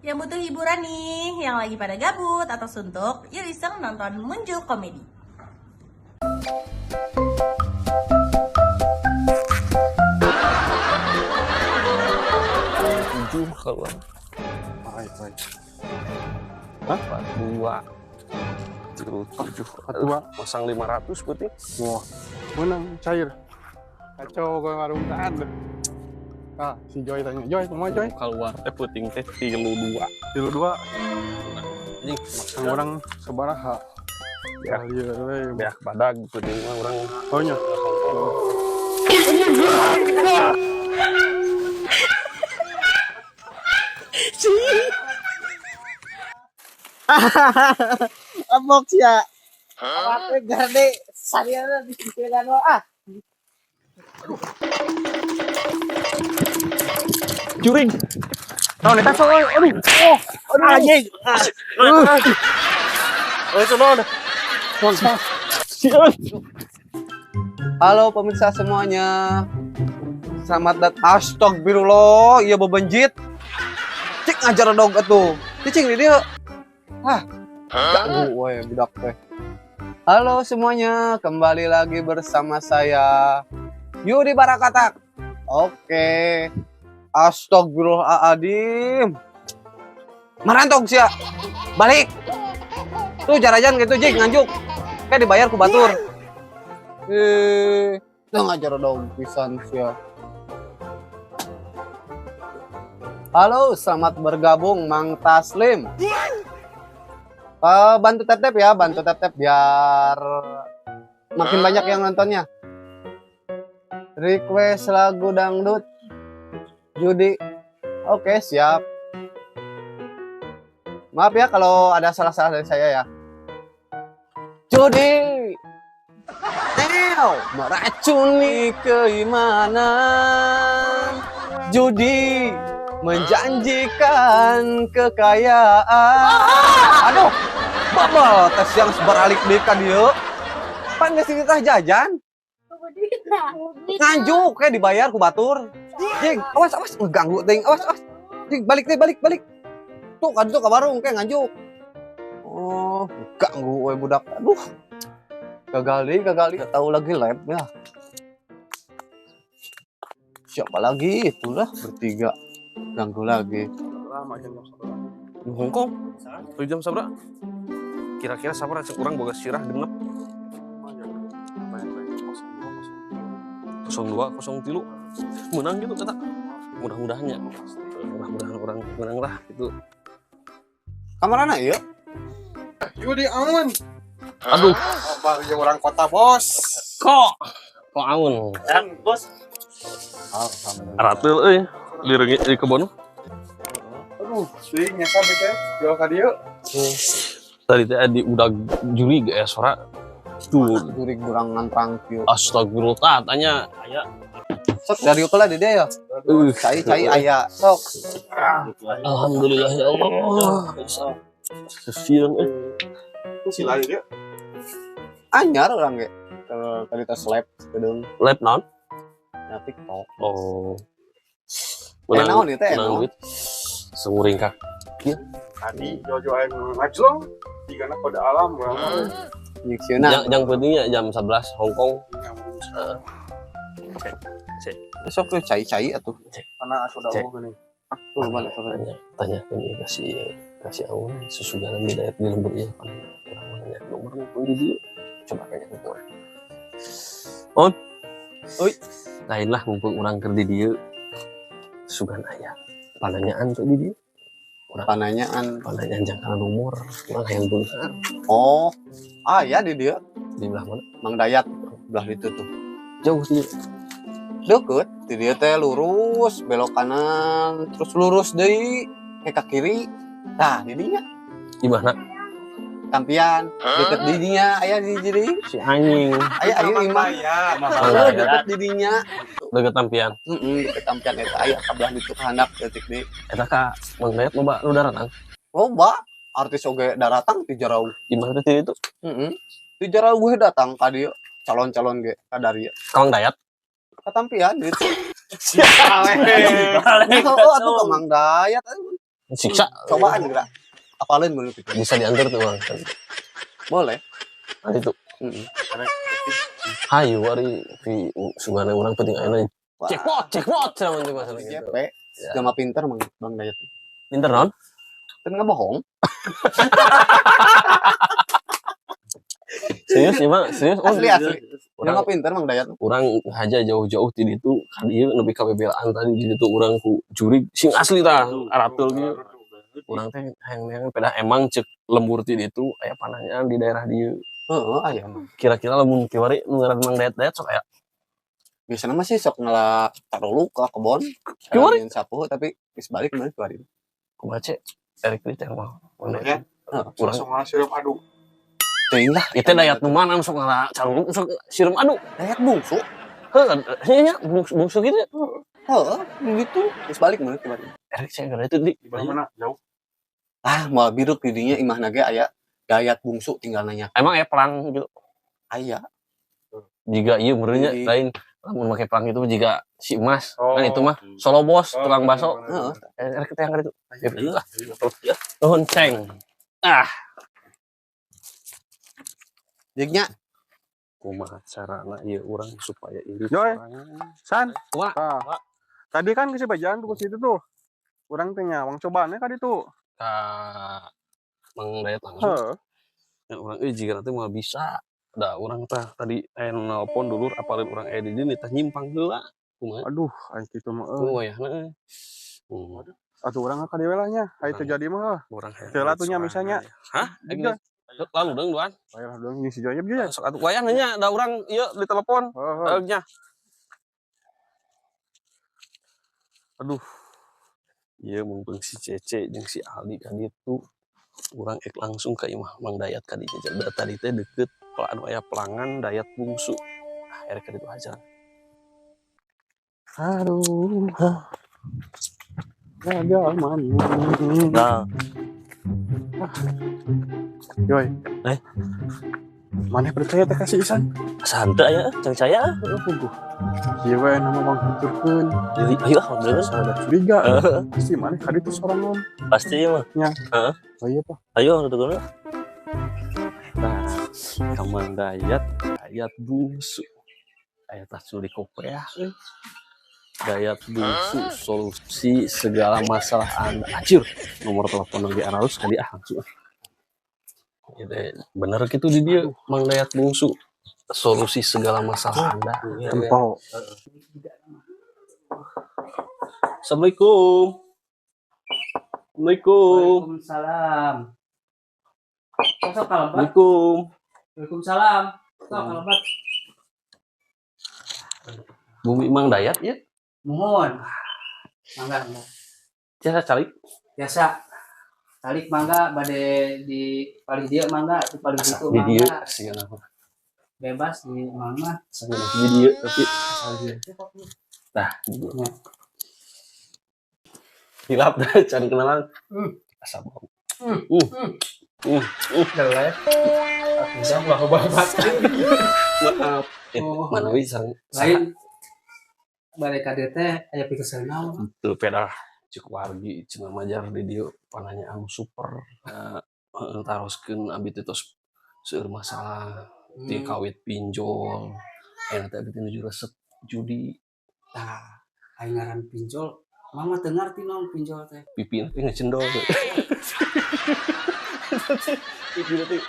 Yang butuh hiburan nih, yang lagi pada gabut atau suntuk, yuk iseng nonton Muncul Komedi. Tujuh keluar. Baik, baik. Empat, dua, tiga, tujuh, Empat, dua. Pasang 500 berarti. Wah, menang cair. Kacau ke warung taan. Ah, si Joy tanya, "Joy, kumaha, Joy?" Keluar teh peuting teh 32. 32. Anjing, Masang urang sabaraha? Ya. Ya, lieur we. Beak badag peuting mah urang. Oh nya. Amok sia. Awak teh gade sariana di sisian ah. Juring. Naon eta sok euy? Aduh. Oh, aduh. Anjing. Oh, itu naon? Sieun. Halo pemirsa semuanya. Selamat datang. Astagfirullah, iya bebenjit. Cik ngajar dog atuh. Cicing di dia. Ah. Ganggu we budak teh. Halo semuanya, kembali lagi bersama saya Yudi Barakatak. Oke. Astagfirullahaladzim. Marantog sia. Balik. Tuh jarajan gitu jik nganjuk. Kayak dibayar ku batur. Eh, tuh ngajar dong pisan sia. Halo, selamat bergabung Mang Taslim. Bantu tap-tap ya, bantu tap-tap biar makin banyak yang nontonnya. Request lagu dangdut Judi. Oke, siap. Maaf ya kalau ada salah-salah dari saya ya. Judi. Ew, meracuni keimanan. Judi menjanjikan kekayaan. Aduh, babal tes yang sebaralik deui ka dieu. Pan geus dititah jajan. Nganjuk kayak dibayar ku batur. Jing, awas awas ngeganggu ting. Awas awas. Jing, balik deh, balik balik. Tuh ka ditu ka warung kayak nganjuk. Oh, ganggu we budak. Aduh. Gagal deh, gagal deh. Gak tahu lagi lab ya. Siapa lagi itulah bertiga. Ganggu lagi. Lama jam sabaraha. Di Hongkong. Tuh jam sabaraha? Kira-kira sabaraha cek urang boga sirah genep 02 03 menang gitu kata. Mudah-mudahan ya. Mudah-mudahan orang menang lah gitu. Kamarana ieu? Yudi amun. Aduh, Baru jeung urang kota, Bos. Kok kok aun. Bos. Alhamdulillah. Ratul euy, lireungi di kebon. Aduh, teuing nyesa teh. Jual ka dieu. Tadi teh di udah juri ge sora. Tuh, Jurig kurang ngantrang kieu. Astagfirullah tanya aya. Sok dari lah di dia ya. Cai cai aya. Sok. Alhamdulillah ya Allah. Sesieun euy. Si lain dia. Anyar urang ge. Kalau tadi tes lab kedeung Lab naon? na TikTok. Oh. Eh naon ieu teh? Menang Naon? duit. Semuringkak. Tadi jojo aing ngajlong. Digana kode alam urang mah. Nyieuna. Yang pentingnya jam 11 Hong Kong. Sok tuh cai-cai atuh. Karena aku udah Cek. gini. Tuh balik tuh. Tanya tanya ini kasih kasih aun susuganan di dayat di lembur ieu pan urang mah nanya nomor pun di dieu. Coba tanya ke urang. On. Oi. Lain lah mumpung urang keur di dieu. Sugan aya. Pananyaan tuh di dieu. Pananyaan. Pananyaan jangka nomor. Urang hayang beunghar. Oh. Ah ya di dia Di belah mana? Mang Dayat belah itu tuh. Jauh sih. Deket, di dia teh lurus, belok kanan, terus lurus deui ke kiri. Nah, di dinya Di mana? Tampian, deket di dinya aya di jadi. Si anjing. Aya aya imah. Ya, Mang Oh, Dayat. deket di dinya. Deket tampian. Heeh, deket tampian eta aya ka belah ditu ka handap detik deui. Eta ka Mang Dayat loba nu daratang. Loba artis oge daratang ti jarauh. Di mana teh itu? Heeh. Ti jarauh we datang ka dieu calon-calon ge ka dieu. Ka Mang Dayat. Ka tampian gitu. Balik. Oh, atuh ka Mang Dayat. Siksa. Cobaan geura. Apaleun mun kitu. Bisa diantar tuh Bang. Boleh. Nanti tuh. Heeh. Hayu ari di sugana urang penting ayeuna. Wah. Jackpot, jackpot cenah mah masalah gitu. JP. Jelema pinter Mang Bang Dayat. Pinter non? Kan nggak bohong. Serius ya, Bang? Serius? Oh, Asli asli. Urang Jelema pinter Mang Dayat. urang haja jauh-jauh ti ditu ka dieu nepi ka bebelaan tadi di ditu urang ku jurig sing asli tah aratul gitu. Urang teh hayang-hayang pedah emang cek lembur ti ditu aya pananyaan di daerah dieu. Heeh, aya mah. Kira-kira lamun kiwari nu ngaran Mang Dayat-Dayat sok aya. Biasanya mah sih sok ngala taruluk ke kebon. Kiwari? Ngalamin sapu tapi geus balik mana kiwari. Kumaha cek? Erik deui teh mah. Mang Dayat. Ya. Heeh. Urang Langsung ngalah sirup adu. Teuing lah. itu dayat nu mana sok ngala caruluk sok sireum adu. Dayat bungsu. Heuh, nya bungsu, bungsu gitu. Heeh, gitu. Geus balik mana kiwari. Erik saya gara itu di Di mana jauh. Ah, moal biruk di dinya imahna ge aya Dayat bungsu tinggal nanya. Emang aya perang gitu. Aya. Jika iya merenya Di- lain lamun make perang itu jika si emas Oh. kan itu mah solo bos tukang bakso. Heeh. Erek teh yang itu. Ya, lah. Nuhun ceng. Ah, Jignya kumaha carana ieu urang supaya ieu Joy. San. Kumaha? Tah. Tadi kan ke si Bajan tuh ke situ tuh. Urang teh nyawang cobaannya kali tuh. Ka Mang Dayat langsung. Heeh. Dan urang euy jiga teh moal bisa. Da urang tah tadi aya nu nelpon dulur apalin urang aya di dieu tah nyimpang heula. Kumaha? Aduh, aing kitu mah euy. Kumaha wayahna euy. Atuh urang ka dieu lah nya. Aya teu jadi mah. Urang hayang Heula tuh nya misalnya. Hah? Juga. Lalu deung duan. Wayah deung jeung si Joy nya. Sok atuh wayahna nya da urang ieu ditelepon. Heeh. Nya. Aduh. Ieu mumpung si Cece jeung si Aldi ka ditu. Urang ek langsung ka imah Mang Dayat ka dieu. Da tadi teh deket anu aya pelangan Dayat bungsu. Ah, erek ka ditu aja. Aduh. Gagal mana. Nah, Joy. Eh? Mana percaya teh kasih Isan? santai aya cang saya. Heeh, puguh. Ieu we nama Bang Tuturkeun. Ayo ah, bener. Saya curiga. Pasti mana ka ditu sorangan. Pasti mah. Oh iya Pak. Ayo nuturkeun. Nah, ka Mang Dayat, Dayat bungsu. Aya tah curi kopeah euy. Dayat bungsu solusi segala masalah Anda. Anjir, nomor telepon lagi aralus kali ah langsung. Ya deh, bener gitu di dia Mang Dayat bungsu solusi segala masalah Anda. Tempo. Assalamualaikum. Assalamualaikum. Waalaikumsalam. Sok kalebat. Assalamualaikum. Waalaikumsalam. Sok kalebat. Bumi Mang Dayat ya? Muhun. Mangga, mangga. Jasa calik. Biasa. Calik mangga bade di paling dieu mangga, di paling situ Di dieu mangga. sih kenapa? Bebas di mangga. Di dieu tapi nah, di dieu. Hilap dah can kenalan. Asa bau. Jelek. Bisa ulah babat. Maaf. Oh. Mana wi sareng Lain bade ka dieu teh aya pikeun naon. Teu pedah cek wargi cenah majar di dieu pananya anu super. Heeh, taroskeun abi teh tos seueur masalah di kawit pinjol. Ayeuna teh abi teh nuju resep judi. Tah, aya ngaran pinjol. Mama teu ngarti naon pinjol teh. Pipi teh ngecendol. Pipi teh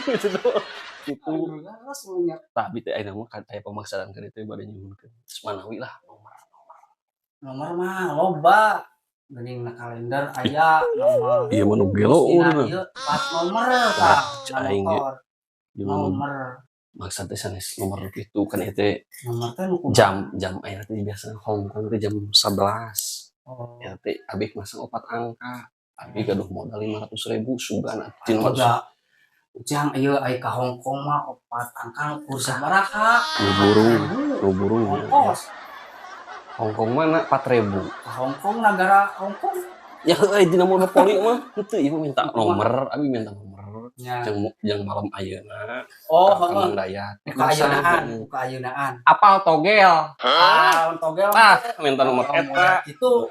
ngecendol. Gitu. Aduh, langsung nya. Tapi teh ayeuna mah aya pemaksaan ka ditu bade nyuhunkeun. Geus manawi lah nomor. Nomor mah loba. Geuning na kalender aya nomor. Iya mah nu gelo Dina urang. ieu pas nomor tah. Cek aing ge. Motor. Di mana Nomor. maksa teh sanes nomor itu kan ieu teh Nomor teh nu kumaha? jam ayeuna teh biasa Hong Kong teh jam 11. Oh. Ya teh abi masang 4 angka. Abi gaduh modal 500.000 sugan atuh 500. Udah. Ujang ieu aya ka Hong Kong mah 4 angka kur sabaraha? Nu burung, nu burung. Ongkos. Hong Kong mana 4.000. Ka Hong Kong negara Hong Kong. Ya heueuh dina monopoli mah henteu ieu mah minta nomor, abi minta nomor. Nya. Jang malam ayeuna. Oh, Ka heeh. Mang Dayat. Ka ayeunaan, ka ayeunaan. Apal togel. Ah, togel. Tah, minta nomor eta. Gitu.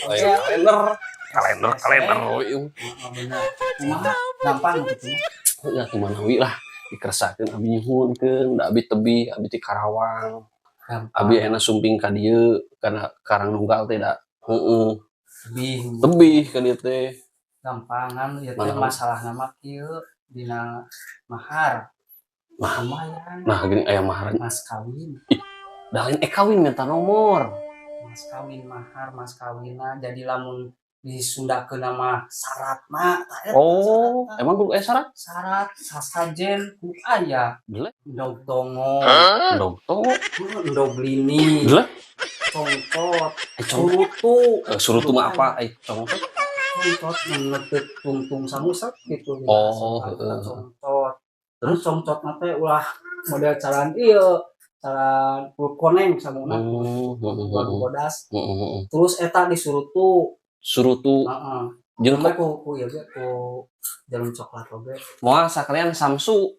Aya kalender. Kalender kalender we ieu. Heeh, bener. Kumaha? Gampang gitu mah. Ya kumaha lah dikeresakeun abi, nyuhunkeun da abi tebih, abi ti Karawang. Gampang. Abi enak sumping ka dieu kana Karangnunggal teh da, heeh. Tebih. Tebih ka dieu teh. Gampangan ieu teh. Mana? Masalahna mah kieu, dina mahar. Nah. Lumayan. Nah, gini aya mahar. Mas kawin. Da lain kawin, minta nomor. Mas kawin, mahar mas kawinna, jadi lamun disundakeun mah syaratna tah eta. Oh, syaratna. Emang kudu aya syarat? Syarat sasajen kudu aya. Gila. Endog tongo. Endog tongo. Endog lini. Gila. Congcot. Eh, cong surutu. Eh, surutu mah apa? Eh, congcot. Congcot ngeuteup tungtung samusek gitu. Oh, Eta heeh. congcot. Terus congcot teh ulah model caran ieu, caran koneng samuna. Ulah bodas. Terus eta disurutu. Surutu. Heeh. Jeung Cuma ku ku ieu ge, ku jarum coklat oge. Moal sakalian Samsu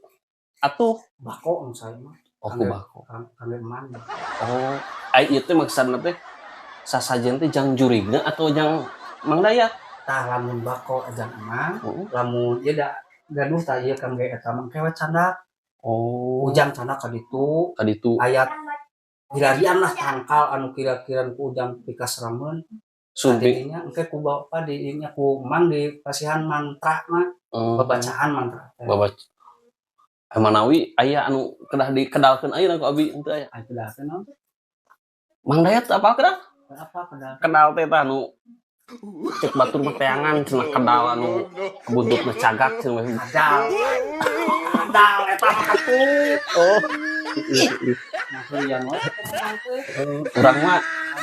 atuh. Bako nu saya mah. Oh, ku bako. Kangge eman. Oh, ai ieu teh maksudna teh sasajen teh jang jurigna atau jang Mang Dayat? Tah, lamun bako jang emang, Heeh. lamun ieu da gaduh tah ieu kangge eta mah kewe candak. Oh, Ujang candak ka ditu. Ka ditu. Ayat dilarian lah tangkal anu kira-kira ku ujang pikaserameun. Sumping. Tadinya engke ku bapak di nya ku emang di pasihan mantra mah, babacaan mantra teh. Babac. Eh, manawi aya anu kedah dikedalkeun ayeuna ku abi henteu aya? Aya kedah teh naon teh? Mang Dayat apa kedal? Apa kedal? Kedal teh tah anu cek batur mah teangan cenah, kedal anu buntutna cagak cenah. Kadal. Kadal eta mah atuh. Oh. Nah, heureyan we eta teh. Urang mah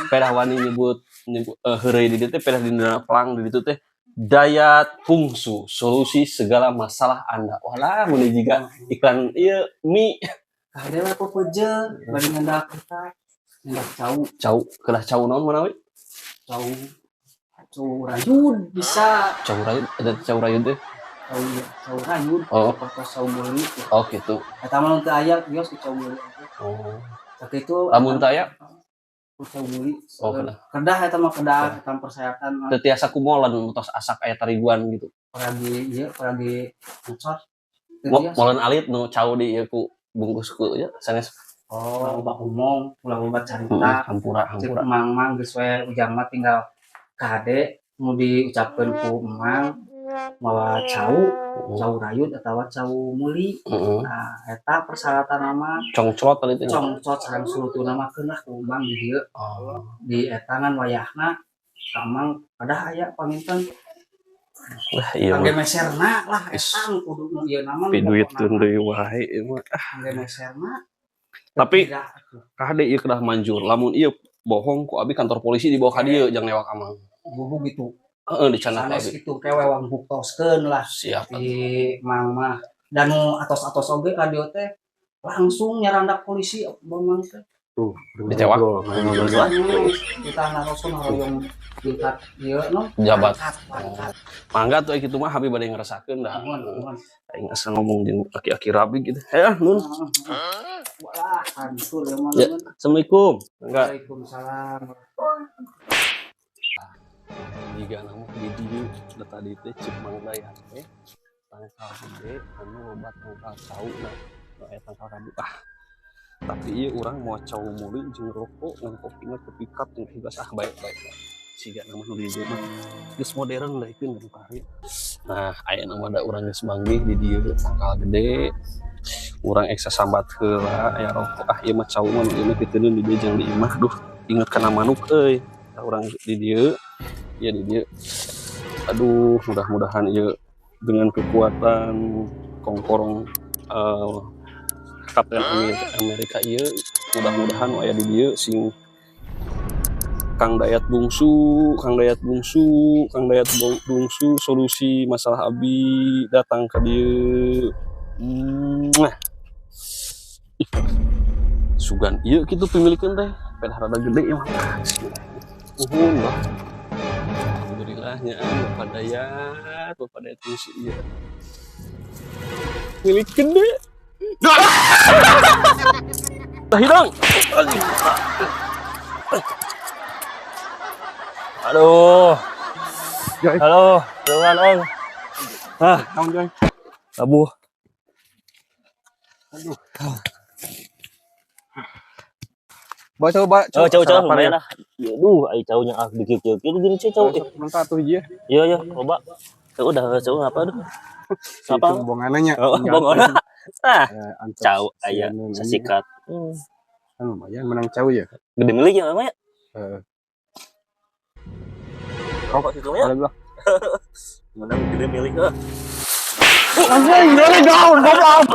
pedah wani nyebut nyebut heureuy di dieu teh, pedah dina pelang di ditu teh, "Dayat Bungsu, solusi segala masalah Anda." Walah, mun jiga iklan ieu mie. Kade we pepeje bari nyandak kita. Nyandak cau. Cau, kedah cau naon manawi? Cau cau rayud bisa. Cau rayud, ada cau rayud teh. Cau cau rayud. Oh. Atau cau meuli. Oh, gitu. Eta mah teu aya kios cau meuli. Oh. Sakitu. Lamun teu aya? Cau meuli. Oh, kedah. Kedah eta mah, kedah eta persyaratan mah. Teu tiasa ku molen tos asak aya tariguan gitu? Paragi ieu, paragi ngecor. Teu tiasa. Molen alit nu cau di ieu ku bungkus ku ieu sanes. Oh, loba omong, ulah loba carita. Hampura. Cek Hampura. Emang-mang geus we, ujang mah tinggal kade nu diucapkeun ku emang mawa cau, cau rayud atawa cau muli. Nah, eta persyaratan mah. Congcot tadi teh. Congcot sareng surutuna mah keun lah ku emang di dieu. Oh. Di eta ngan wayahna ka emang padah aya panginten. Wah, iya Kangge mah. meserna lah. Is. Eta nu kudu nu ieu nama. Piduitkeun deui wae ieu mah. Kangge meserna. Tapi Tidak atuh. kade ieu kedah manjur. Lamun ieu bohong ku abi kantor polisi dibawa ka dieu jang newak amang. Bubu gitu. Heeh, dicandak ku Sanes abi. kitu kewe wang buktoskeun lah. Siap atuh. Di mang mah dan nu atos-atos oge ka dieu teh langsung nyarandak polisi mamang teh. Tuh, Ditewak. ngobrol. Kita naroskeun hoyong tingkat ieu no. Jabat. Pangkat, pangkat. Mangga tuh kitu mah abi bade ngerasakeun dah. Nuhun, nuhun. Aing asa ngomong jeung aki-aki rabi gitu. Ya, nun. Wah, hancur ya mah. Ya. Assalamualaikum. Enggak. Waalaikumsalam. Jika nama di dieu da tadi teh cek Mang Dayat teh tangkal gede anu loba tangkal cau, nah nu aya tangkal kabu ah. Tapi ieu urang mau cau muli jeung rokok ngan kopina kopi cup jeung geus ah, baik baik. Siga nama nu di dieu mah geus modern daikeun nu karya. Nah, aya nama da urang geus manggih di dieu tangkal gede. Urang eksa sambat heula aya rokok ah, ieu mah cau mah nu ieu mah piteun di dieu jeung di imah, duh inget kana manuk euy. Tah, urang di dieu ya, di dieu. Aduh, mudah-mudahan ieu dengan kekuatan kongkorong Kapten Amerika ieu, mudah-mudahan aya di dieu sing Kang Dayat Bungsu, Kang Dayat Bungsu, Kang Dayat Bungsu, solusi masalah abi datang ke dieu. Mwah. Ih, sugan ieu kitu pemilikeun teh, pedah rada gede ieu mah. Nuhun bah. Alhamdulillah nya Bapak Dayat Bungsu ieu. Milik gede. Dah hilang. Aduh. Joy. Halo, dengan Ong. Ah, Naon, Joy? Abu. Aduh. Bawa coba, Oh, cau cau sarapan lumayan ya. lah. Ya, duh, ai caunya ah dikit-dikit gini sih cau. Sok mentah tuh hiji ya. Iya, iya, coba. Cau udah cau apa tuh? Si Apa? itu bongananya. Oh, bongona. Ah, Eh, antep cau aya sieun anjing. sasikat. Kan lumayan menang cau ya. Gede milik ya namanya. Heeh. Kok situ ya? Boleh lah. Menang gede milik ah. Anjing, dari down, goblok.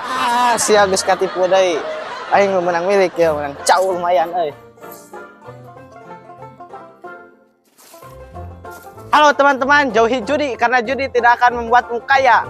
Ah, sia geus katipu deui. Aing nu menang milik ya, menang cau lumayan euy. Halo teman-teman, jauhi judi karena judi tidak akan membuatmu kaya.